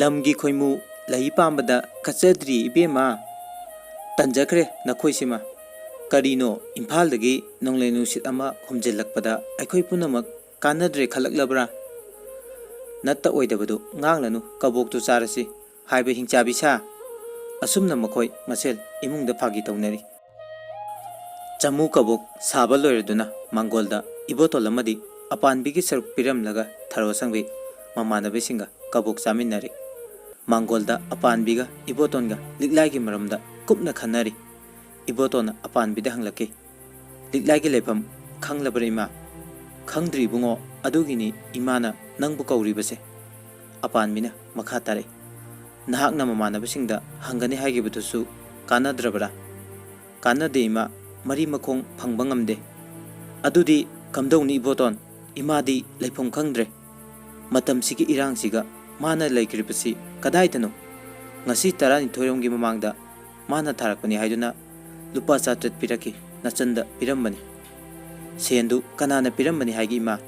"ꯂꯝꯒꯤ ꯈꯣꯏꯃꯨ ꯂꯩ ꯄꯥꯝꯕꯗ ꯀꯠꯆꯗ꯭ꯔꯤ ꯏꯕꯦꯝꯃ꯫ ꯇꯟꯖꯈ꯭ꯔꯦ ꯅꯈꯣꯏꯁꯤꯃ꯫ ꯀꯔꯤꯅꯣ ꯏꯝꯐꯥꯜꯗꯒꯤ ꯅꯣꯡꯂꯩ ꯅꯨꯡꯁꯤꯠ ꯑꯃ ꯍꯨꯝꯖꯤꯜꯂꯛꯄꯗ ꯑꯩꯈꯣꯏ ꯄꯨꯝꯅꯃꯛ ꯀꯥꯟꯅꯗ꯭ꯔꯦ ꯈꯜꯂꯛꯂꯕ꯭ꯔꯥ? ꯅꯠꯇ ꯑꯣꯏꯗꯕꯗꯨ ꯉꯥꯡꯂꯅꯨ, ꯀꯕꯣꯛꯇꯨ ꯆꯥꯔꯁꯤ ꯍꯥꯏꯕ ꯍꯤꯡꯆꯥꯕꯤ ꯁꯥ꯫ ꯑꯁꯨꯝꯅ ꯃꯈꯣꯏ ꯃꯁꯦꯜ ꯏꯃꯨꯡꯗ ꯐꯥꯒꯤ ꯇꯧꯅꯔꯤ꯫ ꯆꯃꯨ ꯀꯕꯣꯛ ꯁꯥꯕ ꯂꯣꯏꯔꯗꯨꯅ ꯃꯥꯡꯒꯣꯜꯗ ꯏꯕꯣꯇꯣꯜ ꯑꯃꯗꯤ ꯑꯄꯥꯟꯕꯤꯒꯤ ꯁꯔꯨꯛ ꯄꯤꯔꯝꯂꯒ ꯊꯔꯣ ꯁꯪꯕꯤ ꯃꯃꯥꯟꯅꯕꯤꯁꯤꯡꯒ ꯀꯕꯣꯛ ꯆꯥꯃꯤꯟꯅꯔꯤ꯫ ꯃꯥꯡꯒꯣꯜꯗ ꯑꯄꯥꯟꯕꯤꯒ ꯏꯕꯣꯇꯣꯟꯒ ꯂꯤꯛꯂꯥꯏꯒꯤ ꯃꯔꯝꯗ ꯀꯨꯞꯅ ꯈꯟꯅꯔꯤ꯫ ꯏꯕꯣꯇꯣꯟꯅ ꯑꯄꯥꯟꯕꯤꯗ ꯍꯪꯂꯛꯈꯤ, "ꯂꯤꯛꯂꯥꯏꯒꯤ ꯂꯩꯐꯝ ꯈꯪꯂꯕ꯭ꯔꯥ ꯏꯃꯥ?" "ꯈꯪꯗ꯭ꯔꯤ ꯏꯕꯨꯡꯉꯣ, ꯑꯗꯨꯒꯤꯅꯤ ꯏꯃꯥꯅ ꯅꯪꯕꯨ ꯀꯧꯔꯤꯕꯁꯦ꯫" ꯑꯄꯥꯟꯕꯤꯅ ꯃꯈꯥ ꯇꯥꯔꯛꯏ, "ꯅꯍꯥꯛꯅ ꯃꯃꯥꯟꯅꯕꯁꯤꯡꯗ ꯍꯪꯒꯅꯤ ꯍꯥꯏꯈꯤꯕꯗꯨꯁꯨ ꯀꯥꯟꯅꯗ꯭ꯔꯕ꯭ꯔꯥ?" "ꯀꯥꯟꯅꯗꯦ ꯏꯃꯥ, ꯃꯔꯤ ꯃꯈꯣꯡ ꯐꯪꯕ ꯉꯝꯗꯦ꯫" "ꯑꯗꯨꯗꯤ ꯀꯝꯗꯧꯅꯤ ꯏꯕꯣꯇꯣꯟ? ꯏꯃꯥꯗꯤ ꯂꯩꯐꯝ ꯈꯪꯗ꯭ꯔꯦ꯫ ꯃꯇꯝꯁꯤꯒꯤ ꯏꯔꯥꯡꯁꯤꯒ ꯃꯥꯅ ꯂꯩꯈ꯭ꯔꯤꯕꯁꯤ ꯀꯗꯥꯏꯗꯅꯣ? ꯉꯁꯤ ꯇꯔꯥꯅꯤꯊꯣꯏꯔꯣꯝꯒꯤ ꯃꯃꯥꯡꯗ ꯃꯥꯅ ꯊꯥꯔꯛꯄꯅꯤ ꯍꯥꯏꯗꯨꯅ ꯂꯨꯄꯥ ꯆꯥꯇ꯭ꯔꯦꯠ ꯄꯤꯔꯛꯈꯤ, ꯅꯆꯟꯗ ꯄꯤꯔꯝꯕꯅꯤ꯫" "ꯁꯦꯟꯗꯨ ꯀꯅꯥꯅ ꯄꯤꯔꯝꯕꯅꯤ ꯍꯥꯏꯒꯦ ꯏꯃꯥ?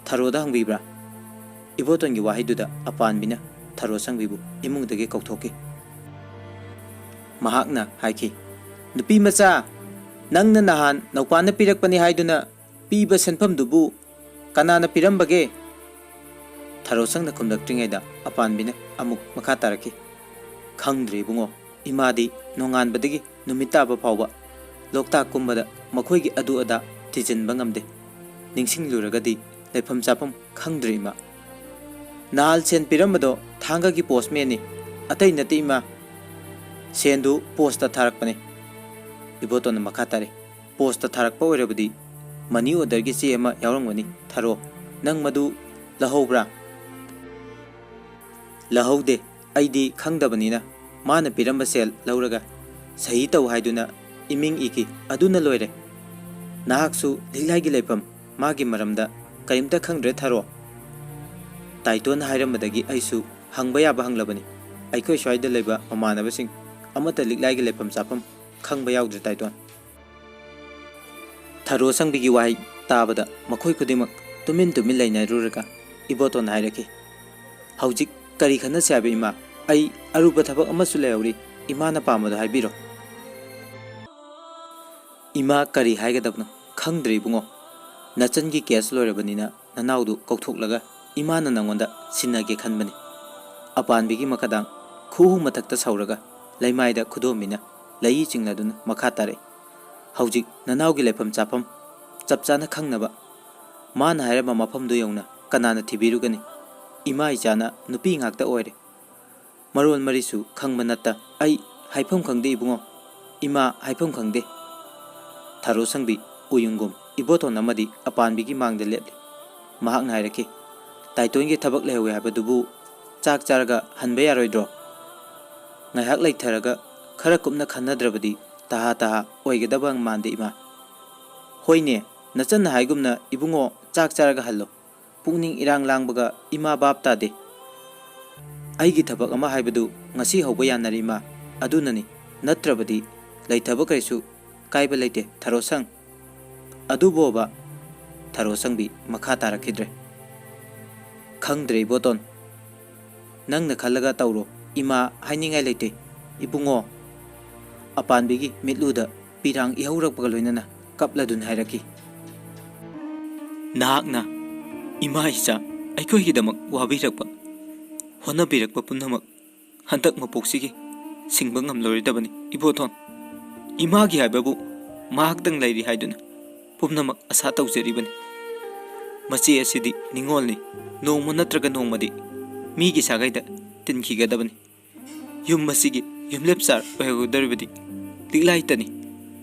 ꯊꯔꯣꯗ ꯍꯪꯕꯤꯕ꯭ꯔꯥ?" ꯏꯕꯣꯇꯣꯟꯒꯤ ꯋꯥꯍꯩꯗꯨꯗ ꯑꯄꯥꯟꯕꯤꯅ ꯊꯔꯣ ꯁꯪꯕꯤꯕꯨ ꯏꯃꯨꯡꯗꯒꯤ ꯀꯧꯊꯣꯛꯈꯤ꯫ ꯃꯍꯥꯛꯅ ꯍꯥꯏꯈꯤ, "ꯅꯨꯄꯤ ꯃꯆꯥ, ꯅꯪꯅ ꯅꯍꯥꯟ ꯅꯧꯄꯥꯅ ꯄꯤꯔꯛꯄꯅꯤ ꯍꯥꯏꯗꯨꯅ ꯄꯤꯕ ꯁꯦꯟꯐꯝꯗꯨꯕꯨ ꯀꯅꯥꯅ ꯄꯤꯔꯝꯕꯒꯦ?" ꯊꯔꯣꯁꯪꯅ ꯈꯨꯝꯂꯛꯇ꯭ꯔꯤꯉꯩꯗ ꯑꯄꯥꯟꯕꯤꯅ ꯑꯃꯨꯛ ꯃꯈꯥ ꯇꯥꯔꯛꯈꯤ, "ꯈꯪꯗ꯭ꯔꯦ ꯏꯕꯨꯡꯉꯣ, ꯏꯃꯥꯗꯤ ꯅꯣꯡꯉꯥꯟꯕꯗꯒꯤ ꯅꯨꯃꯤꯠ ꯇꯥꯕ ꯐꯥꯎꯕ ꯂꯣꯛꯇꯥꯛ ꯀꯨꯝꯕꯗ ꯃꯈꯣꯏꯒꯤ ꯑꯗꯨ ꯑꯗꯥ ꯊꯤꯖꯤꯟꯕ ꯉꯝꯗꯦ꯫ ꯅꯤꯡꯁꯤꯡꯂꯨꯔꯒꯗꯤ ꯂꯩꯐꯝ ꯆꯥꯐꯝ ꯈꯪꯗ꯭ꯔꯦ ꯏꯃꯥ꯫ ꯅꯍꯥꯟ ꯁꯦꯟ ꯄꯤꯔꯝꯕꯗꯣ ꯊꯥꯡꯒꯒꯤ ꯄꯣꯁꯃꯦꯟꯅꯤ, ꯑꯇꯩ ꯅꯠꯇꯦ ꯏꯃꯥ꯫ ꯁꯦꯟꯗꯨ ꯄꯣꯁꯇ ꯊꯥꯔꯛꯄꯅꯤ꯫" ꯏꯕꯣꯇꯣꯟꯅ ꯃꯈꯥ ꯇꯥꯔꯛꯏ, "ꯄꯣꯁꯇ ꯊꯥꯔꯛꯄ ꯑꯣꯏꯔꯕꯗꯤ ꯃꯅꯤ ꯑꯣꯔꯗꯔꯒꯤ ꯆꯦ ꯑꯃ ꯌꯥꯎꯔꯝꯒꯅꯤ꯫ ꯊꯔꯣ, ꯅꯪ ꯃꯗꯨ ꯂꯧꯍꯧꯕ꯭ꯔꯥ?" "ꯂꯧꯍꯧꯗꯦ꯫ ꯑꯩꯗꯤ ꯈꯪꯗꯕꯅꯤꯅ ꯃꯥꯅ ꯄꯤꯔꯝꯕ ꯁꯦꯜ ꯂꯧꯔꯒ ꯁꯍꯤ ꯇꯧ ꯍꯥꯏꯗꯨꯅ ꯏꯃꯤꯡ ꯏꯈꯤ꯫ ꯑꯗꯨꯅ ꯂꯣꯏꯔꯦ꯫ ꯅꯍꯥꯛꯁꯨ ꯂꯤꯛꯂꯥꯏꯒꯤ ꯂꯩꯐꯝ ꯃꯥꯒꯤ ꯃꯔꯝꯗ ꯀꯔꯤꯝꯇ ꯈꯪꯗ꯭ꯔꯦ ꯊꯔꯣ꯫ ꯇꯥꯏꯇꯣꯟꯅ ꯍꯥꯏꯔꯝꯕꯗꯒꯤ ꯑꯩꯁꯨ ꯍꯪꯕ ꯌꯥꯕ ꯍꯪꯂꯕꯅꯤ꯫ ꯑꯩꯈꯣꯏ ꯁ꯭ꯋꯥꯏꯗ ꯂꯩꯕ ꯃꯃꯥꯟꯅꯕꯁꯤꯡ ꯑꯃꯠꯇ ꯂꯤꯛꯂꯥꯏꯒꯤ ꯂꯩꯐꯝ ꯆꯥꯐꯝ ꯈꯪꯕ ꯌꯥꯎꯗ꯭ꯔꯦ ꯇꯥꯏꯇꯣꯟ꯫" ꯊꯔꯣ ꯁꯪꯕꯤꯒꯤ ꯋꯥꯍꯩ ꯇꯥꯕꯗ ꯃꯈꯣꯏ ꯈꯨꯗꯤꯡꯃꯛ ꯇꯨꯃꯤꯟ ꯇꯨꯃꯤꯟ ꯂꯩꯅꯔꯨꯔꯒ ꯏꯕꯣꯇꯣꯟꯅ ꯍꯥꯏꯔꯛꯈꯤ, "ꯍꯧꯖꯤꯛ ꯀꯔꯤ ꯈꯟꯅꯁꯤ ꯍꯥꯏꯕ ꯏꯃꯥ? ꯑꯩ ꯑꯔꯨꯕ ꯊꯕꯛ ꯑꯃꯁꯨ ꯂꯩꯍꯧꯔꯤ, ꯏꯃꯥꯅ ꯄꯥꯝꯕꯗꯣ ꯍꯥꯏꯕꯤꯔꯣ꯫" "ꯏꯃꯥ ꯀꯔꯤ ꯍꯥꯏꯒꯗꯕꯅꯣ ꯈꯪꯗ꯭ꯔꯦ ꯏꯕꯨꯡꯉꯣ꯫ ꯅꯆꯟꯒꯤ ꯀꯦꯁ ꯂꯣꯏꯔꯕꯅꯤꯅ ꯅꯅꯥꯎꯗꯨ ꯀꯧꯊꯣꯛꯂꯒ ꯏꯃꯥꯅ ꯅꯪꯉꯣꯟꯗ ꯁꯤꯟꯅꯒꯦ ꯈꯟꯕꯅꯤ꯫ ꯑꯄꯥꯟꯕꯤꯒꯤ ꯃꯈꯥꯗꯥꯡ ꯈꯨꯍꯨ ꯃꯊꯛꯇ ꯁꯧꯔꯒ ꯂꯩꯃꯥꯏꯗ ꯈꯨꯗꯣꯝꯕꯤꯅ ꯂꯩꯏ ꯆꯤꯡꯂꯗꯨꯅ ꯃꯈꯥ ꯇꯥꯔꯛꯏ꯫ ꯍꯧꯖꯤꯛ ꯅꯅꯥꯎꯒꯤ ꯂꯩꯐꯝ ꯆꯥꯐꯝ ꯆꯞ ꯆꯥꯅ ꯈꯪꯅꯕ ꯃꯥꯅ ꯍꯥꯏꯔꯝꯕ ꯃꯐꯝꯗꯨ ꯌꯧꯅ ꯀꯅꯥꯅ ꯊꯤꯕꯤꯔꯨꯒꯅꯤ? ꯏꯃꯥ ꯏꯆꯥꯅ ꯅꯨꯄꯤ ꯉꯥꯛꯇ ꯑꯣꯏꯔꯦ꯫ ꯃꯔꯣꯟ ꯃꯔꯤꯁꯨ ꯈꯪꯕ ꯅꯠꯇ꯫ ꯑꯩ ꯍꯥꯏꯐꯝ ꯈꯪꯗꯦ ꯏꯕꯨꯡꯉꯣ꯫ ꯏꯃꯥ ꯍꯥꯏꯐꯝ ꯈꯪꯗꯦ꯫ ꯊꯔꯣ ꯁꯪꯕꯤ ꯎꯌꯨꯡꯒꯨꯝ ꯏꯕꯣꯇꯣꯟ ꯑꯃꯗꯤ ꯑꯄꯥꯟꯕꯤꯒꯤ ꯃꯥꯡꯗ ꯂꯦꯞꯂꯤ꯫ ꯃꯍꯥꯛꯅ ꯍꯥꯏꯔꯛꯈꯤ, "ꯇꯥꯏꯇꯣꯟꯒꯤ ꯊꯕꯛ ꯂꯩꯍꯧꯋꯦ ꯍꯥꯏꯕꯗꯨꯕꯨ ꯆꯥꯛ ꯆꯥꯔꯒ ꯍꯟꯕ ꯌꯥꯔꯣꯏꯗ꯭ꯔꯣ? ꯉꯥꯏꯍꯥꯛ ꯂꯩꯊꯔꯒ ꯈꯔ ꯀꯨꯞꯅ ꯈꯟꯅꯗ꯭ꯔꯕꯗꯤ ꯇꯍꯥ ꯇꯍꯥ ꯑꯣꯏꯒꯗꯕ ꯃꯥꯟꯗꯦ ꯏꯃꯥ꯫" "ꯍꯣꯏꯅꯦ, ꯅꯆꯟꯅ ꯍꯥꯏꯒꯨꯝꯅ ꯏꯕꯨꯡꯉꯣ ꯆꯥꯛ ꯆꯥꯔꯒ ꯍꯜꯂꯣ꯫ ꯄꯨꯛꯅꯤꯡ ꯏꯔꯥꯡ ꯂꯥꯡꯕꯒ ꯏꯃꯥ ꯚꯥꯞ ꯇꯥꯗꯦ꯫ ꯑꯩꯒꯤ ꯊꯕꯛ ꯑꯃ ꯍꯥꯏꯕꯗꯨ ꯉꯁꯤ ꯍꯧꯕ ꯌꯥꯅꯔꯤ ꯏꯃꯥ꯫ ꯑꯗꯨꯅꯅꯤ, ꯅꯠꯇ꯭ꯔꯕꯗꯤ ꯂꯩꯊꯕ ꯀꯔꯤꯁꯨ ꯀꯥꯏꯕ ꯂꯩꯇꯦ ꯊꯔꯣꯁꯪ꯫" "ꯑꯗꯨꯕꯣꯕ?" ꯊꯔꯣꯁꯪꯕꯤ ꯃꯈꯥ ꯇꯥꯔꯛꯈꯤꯗ꯭ꯔꯦ꯫ "ꯈꯪꯗ꯭ꯔꯦ ꯏꯕꯣꯇꯣꯟ꯫ ꯅꯪꯅ ꯈꯜꯂꯒ ꯇꯧꯔꯣ꯫ ꯏꯃꯥ ꯍꯥꯏꯅꯤꯡꯉꯥꯏ ꯂꯩꯇꯦ ꯏꯕꯨꯡꯉꯣ꯫" ꯑꯄꯥꯟꯕꯤꯒꯤ ꯃꯤꯠꯂꯨꯗ ꯄꯤꯔꯥꯡ ꯏꯍꯧꯔꯛꯄꯒ ꯂꯣꯏꯅꯅ ꯀꯞꯂꯗꯨꯅ ꯍꯥꯏꯔꯛꯈꯤ, "ꯅꯍꯥꯛꯅ ꯏꯃꯥ ꯏꯆꯥ ꯑꯩꯈꯣꯏꯒꯤꯗꯃꯛ ꯋꯥꯕꯤꯔꯛꯄ, ꯍꯣꯠꯅꯕꯤꯔꯛꯄ ꯄꯨꯝꯅꯃꯛ ꯍꯟꯗꯛ ꯃꯄꯣꯛꯁꯤꯒꯤ ꯁꯤꯡꯕ ꯉꯝꯂꯔꯣꯏꯗꯕꯅꯤ ꯏꯕꯣꯊꯣꯟ꯫ ꯏꯃꯥꯒꯤ ꯍꯥꯏꯕꯕꯨ ꯃꯍꯥꯛꯇꯪ ꯂꯩꯔꯤ ꯍꯥꯏꯗꯨꯅ ꯄꯨꯝꯅꯃꯛ ꯑꯁꯥ ꯇꯧꯖꯔꯤꯕꯅꯤ꯫ ꯃꯆꯦ ꯑꯁꯤꯗꯤ ꯅꯤꯡꯉꯣꯜꯅꯤ, ꯅꯣꯡꯃ ꯅꯠꯇ꯭ꯔꯒ ꯅꯣꯡꯃꯗꯤ ꯃꯤꯒꯤ ꯁꯥꯒꯩꯗ ꯇꯤꯟꯈꯤꯒꯗꯕꯅꯤ꯫ ꯌꯨꯝ ꯑꯁꯤꯒꯤ ꯌꯨꯝꯂꯦꯞꯆꯥꯔ ꯑꯣꯏꯍꯧꯒꯗꯧꯔꯤꯕꯗꯤ ꯂꯤꯛꯂꯥꯏꯇꯅꯤ꯫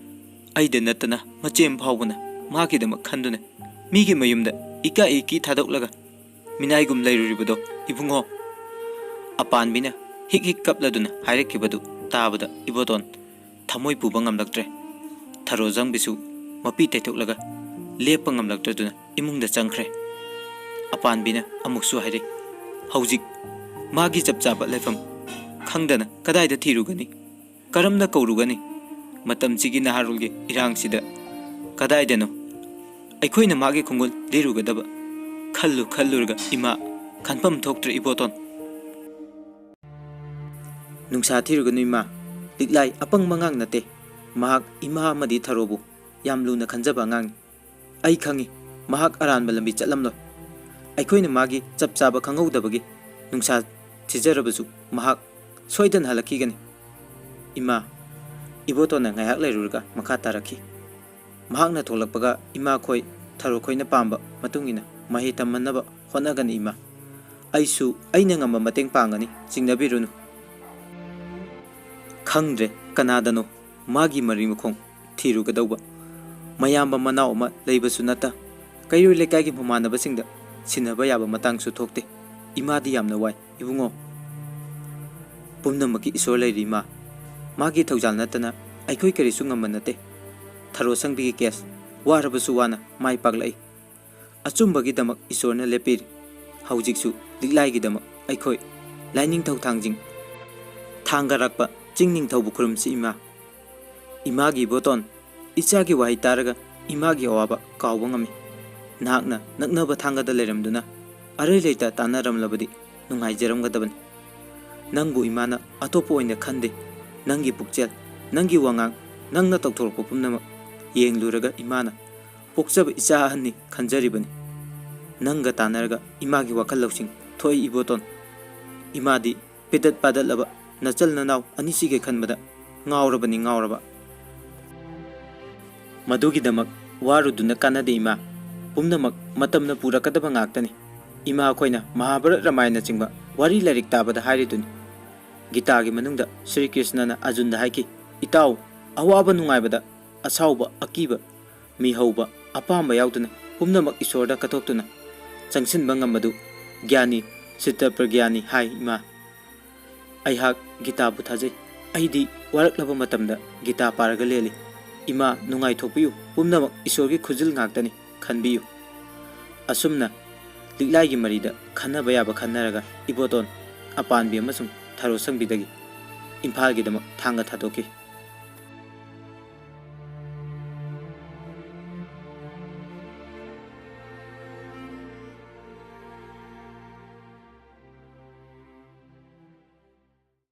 ꯑꯩꯗ ꯅꯠꯇꯅ ꯃꯆꯦꯝ ꯐꯥꯎꯕꯅ ꯃꯥꯒꯤꯗꯃꯛ ꯈꯟꯗꯨꯅ ꯃꯤꯒꯤ ꯃꯌꯨꯝꯗ ꯏꯀꯥ ꯏꯀꯤ ꯊꯥꯗꯣꯛꯂꯒ ꯃꯤꯅꯥꯏꯒꯨꯝ ꯂꯩꯔꯨꯔꯤꯕꯗꯣ ꯏꯕꯨꯡꯉꯣ꯫" ꯑꯄꯥꯟꯕꯤꯅ ꯍꯤꯛ ꯍꯤꯛ ꯀꯞꯂꯗꯨꯅ ꯍꯥꯏꯔꯛꯈꯤꯕꯗꯨ ꯇꯥꯕꯗ ꯏꯕꯣꯇꯣꯟ ꯊꯃꯣꯏ ꯄꯨꯕ ꯉꯝꯂꯛꯇ꯭ꯔꯦ꯫ ꯊꯔꯣꯖꯪꯕꯤꯁꯨ ꯃꯄꯤ ꯇꯩꯊꯣꯛꯂꯒ ꯂꯦꯞꯄ ꯉꯝꯂꯛꯇꯗꯨꯅ ꯏꯃꯨꯡꯗ ꯆꯪꯈ꯭ꯔꯦ꯫ ꯑꯄꯥꯟꯕꯤꯅ ꯑꯃꯨꯛꯁꯨ ꯍꯥꯏꯔꯛꯏ, "ꯍꯧꯖꯤꯛ ꯃꯥꯒꯤ ꯆꯞ ꯆꯥꯕ ꯂꯩꯐꯝ ꯈꯪꯗꯅ ꯀꯗꯥꯏꯗ ꯊꯤꯔꯨꯒꯅꯤ? ꯀꯔꯝꯅ ꯀꯧꯔꯨꯒꯅꯤ? ꯃꯇꯝꯁꯤꯒꯤ ꯅꯍꯥꯔꯣꯜꯒꯤ ꯏꯔꯥꯡꯁꯤꯗ ꯀꯗꯥꯏꯗꯅꯣ ꯑꯩꯈꯣꯏꯅ ꯃꯥꯒꯤ ꯈꯣꯡꯒꯨꯜ ꯂꯤꯔꯨꯒꯗꯕ?" ꯈꯜꯂꯨ ꯈꯜꯂꯨꯔꯒ ꯏꯃꯥ ꯈꯟꯐꯝ ꯊꯣꯛꯇ꯭ꯔꯦ ꯏꯕꯣꯇꯣꯟ꯫ "ꯅꯨꯡꯁꯥ ꯊꯤꯔꯨꯒꯅꯨ ꯏꯃꯥ, ꯂꯤꯛꯂꯥꯏ ꯑꯄꯪꯕ ꯑꯉꯥꯡ ꯅꯠꯇꯦ꯫ ꯃꯍꯥꯛ ꯏꯃꯥ ꯑꯃꯗꯤ ꯊꯔꯣꯕꯨ ꯌꯥꯝ ꯂꯨꯅ ꯈꯟꯖꯕ ꯑꯉꯥꯡꯅꯤ꯫ ꯑꯩ ꯈꯪꯏ, ꯃꯍꯥꯛ ꯑꯔꯥꯟꯕ ꯂꯝꯕꯤ ꯆꯠꯂꯝꯂꯣꯏ꯫ ꯑꯩꯈꯣꯏꯅ ꯃꯥꯒꯤ ꯆꯞ ꯆꯥꯕ ꯈꯪꯍꯧꯗꯕꯒꯤ ꯅꯨꯡꯁꯥ ꯊꯤꯖꯔꯕꯁꯨ ꯃꯍꯥꯛ ꯁꯣꯏꯗꯅ ꯍꯜꯂꯛꯈꯤꯒꯅꯤ꯫ ꯏꯃꯥ, ꯏꯕꯣꯇꯣꯟꯅ ꯉꯥꯏꯍꯥꯛ ꯂꯩꯔꯨꯔꯒ ꯃꯈꯥ ꯇꯥꯔꯛꯈꯤ꯫ ꯃꯍꯥꯛꯅ ꯊꯣꯛꯂꯛꯄꯒ ꯏꯃꯥ ꯈꯣꯏ ꯊꯔꯣ ꯈꯣꯏꯅ ꯄꯥꯝꯕ ꯃꯇꯨꯡ ꯏꯟꯅ ꯃꯍꯩ ꯇꯝꯍꯟꯅꯕ ꯍꯣꯠꯅꯒꯅꯤ ꯏꯃꯥ꯫ ꯑꯩꯁꯨ ꯑꯩꯅ ꯉꯝꯕ ꯃꯇꯦꯡ ꯄꯥꯡꯒꯅꯤ, ꯆꯤꯡꯅꯕꯤꯔꯨꯅꯨ꯫ ꯈꯪꯗ꯭ꯔꯦ ꯀꯅꯥꯗꯅꯣ ꯃꯥꯒꯤ ꯃꯔꯤ ꯃꯈꯣꯡ ꯊꯤꯔꯨꯒꯗꯧꯕ꯫ ꯃꯌꯥꯝꯕ ꯃꯅꯥꯎ ꯑꯃ ꯂꯩꯕꯁꯨ ꯅꯠꯇ, ꯀꯩꯔꯣꯏ ꯂꯩꯀꯥꯏꯒꯤ ꯃꯃꯥꯟꯅꯕꯁꯤꯡꯗ ꯁꯤꯟꯅꯕ ꯌꯥꯕ ꯃꯇꯥꯡꯁꯨ ꯊꯣꯛꯇꯦ꯫ ꯏꯃꯥꯗꯤ ꯌꯥꯝꯅ ꯋꯥꯏ ꯏꯕꯨꯡꯉꯣ꯫ ꯄꯨꯝꯅꯃꯛꯀꯤ ꯏꯁꯣꯔ ꯂꯩꯔꯤ ꯏꯃꯥ꯫ ꯃꯥꯒꯤ ꯊꯧꯖꯥꯜ ꯅꯠꯇꯅ ꯑꯩꯈꯣꯏ ꯀꯔꯤꯁꯨ ꯉꯝꯕ ꯅꯠꯇꯦ꯫ ꯊꯔꯣ ꯁꯪꯕꯤꯒꯤ ꯀꯦꯁ ꯋꯥꯔꯕꯁꯨ ꯋꯥꯅ ꯃꯥꯏ ꯄꯥꯛꯂꯛꯏ꯫ ꯑꯆꯨꯝꯕꯒꯤꯗꯃꯛ ꯏꯁꯣꯔꯅ ꯂꯦꯞꯄꯤꯔꯤ꯫ ꯍꯧꯖꯤꯛꯁꯨ ꯂꯤꯛꯂꯥꯏꯒꯤꯗꯃꯛ ꯑꯩꯈꯣꯏ ꯂꯥꯏꯅꯤꯡꯊꯧ ꯊꯥꯡꯖꯤꯡ ꯊꯥꯡꯒꯔꯛꯄ ꯆꯤꯡ ꯅꯤꯡꯊꯧꯕꯨ ꯈꯨꯔꯨꯝꯁꯤ ꯏꯃꯥ꯫ ꯏꯃꯥꯒꯤ ꯏꯕꯣꯇꯣꯟ, ꯏꯆꯥꯒꯤ ꯋꯥꯍꯩ ꯇꯥꯔꯒ ꯏꯃꯥꯒꯤ ꯑꯋꯥꯕ ꯀꯥꯎꯕ ꯉꯝꯃꯤ꯫ ꯅꯍꯥꯛꯅ ꯅꯛꯅꯕ ꯊꯥꯡꯒꯗ ꯂꯩꯔꯝꯗꯨꯅ ꯑꯔꯩ ꯂꯩꯇ ꯇꯥꯟꯅꯔꯝꯂꯕꯗꯤ ꯅꯨꯡꯉꯥꯏꯖꯔꯝꯒꯗꯕꯅꯤ꯫ ꯅꯪꯕꯨ ꯏꯃꯥꯅ ꯑꯇꯣꯞꯄ ꯑꯣꯏꯅ ꯈꯟꯗꯦ꯫ ꯅꯪꯒꯤ ꯄꯨꯛꯆꯦꯜ, ꯅꯪꯒꯤ ꯋꯥꯉꯥꯡ, ꯅꯪꯅ ꯇꯧꯊꯣꯔꯛꯄ ꯄꯨꯝꯅꯃꯛ ꯌꯦꯡꯂꯨꯔꯒ ꯏꯃꯥꯅ ꯄꯣꯛꯆꯕ ꯏꯆꯥ ꯑꯍꯟꯅꯤ ꯈꯟꯖꯔꯤꯕꯅꯤ꯫ ꯅꯪꯒ ꯇꯥꯟꯅꯔꯒ ꯏꯃꯥꯒꯤ ꯋꯥꯈꯜ ꯂꯧꯁꯤꯡ ꯊꯣꯛꯏ ꯏꯕꯣꯇꯣꯟ꯫ ꯏꯃꯥꯗꯤ ꯄꯤꯗꯠ ꯄꯥꯗꯠꯂꯕ ꯅꯆꯜ ꯅꯅꯥꯎ ꯑꯅꯤꯁꯤꯒꯤ ꯈꯟꯕꯗ ꯉꯥꯎꯔꯕꯅꯤ ꯉꯥꯎꯔꯕ꯫ ꯃꯗꯨꯒꯤꯗꯃꯛ ꯋꯥꯔꯨꯗꯨꯅ ꯀꯥꯟꯅꯗꯦ ꯏꯃꯥ꯫ ꯄꯨꯝꯅꯃꯛ ꯃꯇꯝꯅ ꯄꯨꯔꯛꯀꯗꯕ ꯉꯥꯛꯇꯅꯤ꯫ ꯏꯃꯥ ꯑꯩꯈꯣꯏꯅ ꯃꯍꯥꯚꯥꯔꯠ ꯔꯥꯃꯥꯌꯟꯅꯆꯤꯡꯕ ꯋꯥꯔꯤ ꯂꯥꯏꯔꯤꯛ ꯇꯥꯕꯗ ꯍꯥꯏꯔꯤꯗꯨꯅꯤ꯫ ꯒꯤꯇꯥꯒꯤ ꯃꯅꯨꯡꯗ ꯁ꯭ꯔꯤ ꯀ꯭ꯔꯤꯁꯅꯅ ꯑꯔꯖꯨꯟꯗ ꯍꯥꯏꯈꯤ, "ꯏꯇꯥꯎ, ꯑꯋꯥꯕ ꯅꯨꯡꯉꯥꯏꯕꯗ ꯑꯁꯥꯎꯕ, ꯑꯀꯤꯕ, ꯃꯤꯍꯧꯕ, ꯑꯄꯥꯝꯕ ꯌꯥꯎꯗꯅ ꯄꯨꯝꯅꯃꯛ ꯏꯁꯣꯔꯗ ꯀꯠꯊꯣꯛꯇꯨꯅ ꯆꯪꯁꯤꯟꯕ ꯉꯝꯕꯗꯨ ꯒ꯭ꯌꯥꯅꯤ, ꯁꯤꯠꯇ ꯄ꯭ꯔꯒ꯭ꯌꯥꯅꯤ ꯍꯥꯏ ꯏꯃꯥ꯫ ꯑꯩꯍꯥꯛ ꯒꯤꯇꯥꯕꯨ ꯊꯥꯖꯩ꯫ ꯑꯩꯗꯤ ꯋꯥꯔꯛꯂꯕ ꯃꯇꯝꯗ ꯒꯤꯇꯥ ꯄꯥꯔꯒ ꯂꯦꯜꯂꯤ꯫ ꯏꯃꯥ ꯅꯨꯡꯉꯥꯏꯊꯣꯛꯄꯤꯌꯨ, ꯄꯨꯝꯅꯃꯛ ꯏꯁꯣꯔꯒꯤ ꯈꯨꯖꯤꯜ ꯉꯥꯛꯇꯅꯤ ꯈꯟꯕꯤꯌꯨ꯫" ꯑꯁꯨꯝꯅ ꯂꯤꯛꯂꯥꯏꯒꯤ ꯃꯔꯤꯗ ꯈꯟꯅꯕ ꯌꯥꯕ ꯈꯟꯅꯔꯒ ꯏꯕꯣꯇꯣꯟ, ꯑꯄꯥꯟꯕꯤ ꯑꯃꯁꯨꯡ ꯊꯔꯣ ꯁꯪꯕꯤꯗꯒꯤ ꯏꯝꯐꯥꯜꯒꯤꯗꯃꯛ ꯊꯥꯡꯒ ꯊꯥꯗꯣꯛꯈꯤ꯫